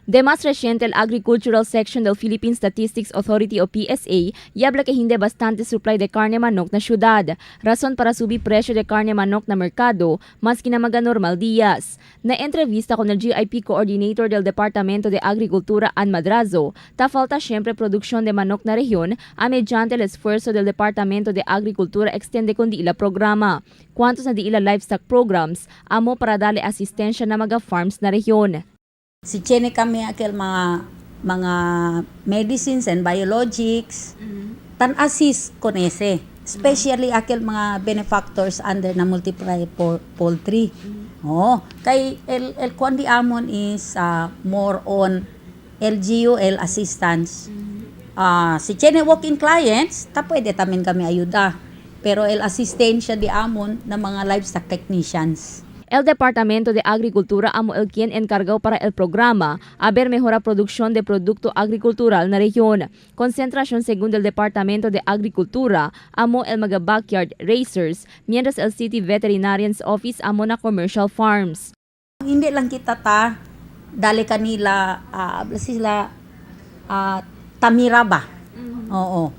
De más reciente, el Agricultural Section del Philippine Statistics Authority o PSA y habla que hindi bastante supply de karne manok na syudad. Razón para subir presyo de karne manok na mercado, maski na mga normal días. Na entrevista con el GIP Coordinator del Departamento de Agricultura, Ann Madrazo, ta falta siempre producción de manok na rehiyon a mediante el esfuerzo del Departamento de Agricultura extende con di ila programa. Cuantos na di ila livestock programs, amo para dale asistensya na mga farms na rehiyon. Si tiene kami aquel mga medicines and biologics tan assist con ese. Especially aquel mga benefactors under na multiply poultry. Oh, kay el kuan di amon is more on LGU el assistance. Si tiene walk-in clients, ta pwede tamin kami ayuda. Pero el assistensya di amon na mga livestock technicians. El Departamento de Agricultura amo el quien encargado para el programa a ver mejora producción de producto agricultural na rehiyon. Concentración según el Departamento de Agricultura amo el mga backyard raisers, mientras el City Veterinarian's Office amo na commercial farms. Hindi lang kita ta dali kanila sila tamira ba? Oo.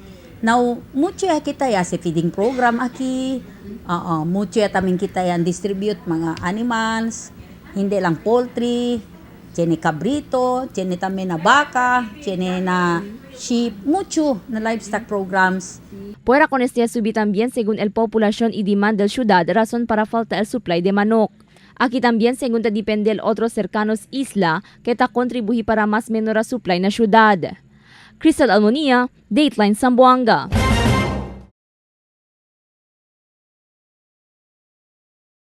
Now, mucho ya kita ya si feeding program aki. Oo, mucho ya tamin kita yan distribute mga animals, hindi lang poultry, tiene cabrito, tiene tamin na baka, tiene na sheep, mucho na livestock programs. Puera con este subí también según el población y demanda del ciudad, razón para falta el supply de manok. Aquí también según te depende el otros cercanos isla que ta contribuir para más menor a supply na ciudad. Crystal Almonia, Dateline Zamboanga.